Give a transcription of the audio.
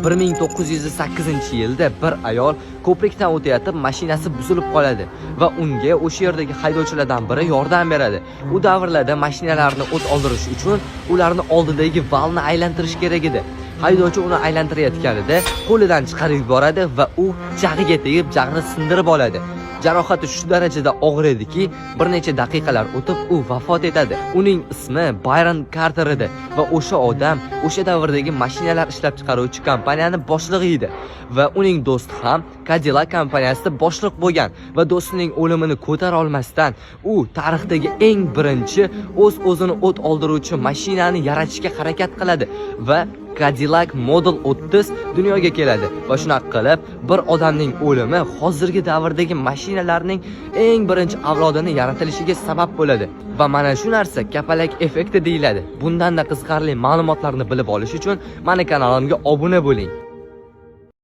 1908-yilda bir ayol ko'prikdan o'tayotib, mashinasi buzilib qoladi va unga o'sha yerdagi haydovchilardan biri yordam beradi. U davrlarda mashinalarni o't oldirish uchun ularni oldidagi valni aylantirish kerak edi. Haydovchi uni aylantirayotganida qo'lidan chiqarib yuboradi va u jag'iga tegib, jag'ini sindirib oladi. Jarohati shu darajada og'ir ediki, bir necha daqiqalar o'tib u vafot etadi. Uning ismi Bayron Karter edi va o'sha odam o'sha davrdagi mashinalar ishlab chiqaruvchi kompaniyani boshlig'i edi va uning do'sti ham Cadillac kompaniyasida boshliq bo'lgan va do'stining o'limini ko'tara olmasdan u tarixdagi eng birinchi o'z-o'zini o't oldiruvchi mashinani yaratishga harakat qiladi va Cadillac Model 30 dunyoga keladi va shunaqa qilib bir odamning o'limi hozirgi davrdagi mashinalarning eng birinchi avlodini yaratilishiga sabab bo'ladi. Va mana shu narsa kapalak effekti deyiladi. Bundanda qiziqarli ma'lumotlarni bilib olish uchun mani kanalimga obuna bo'ling.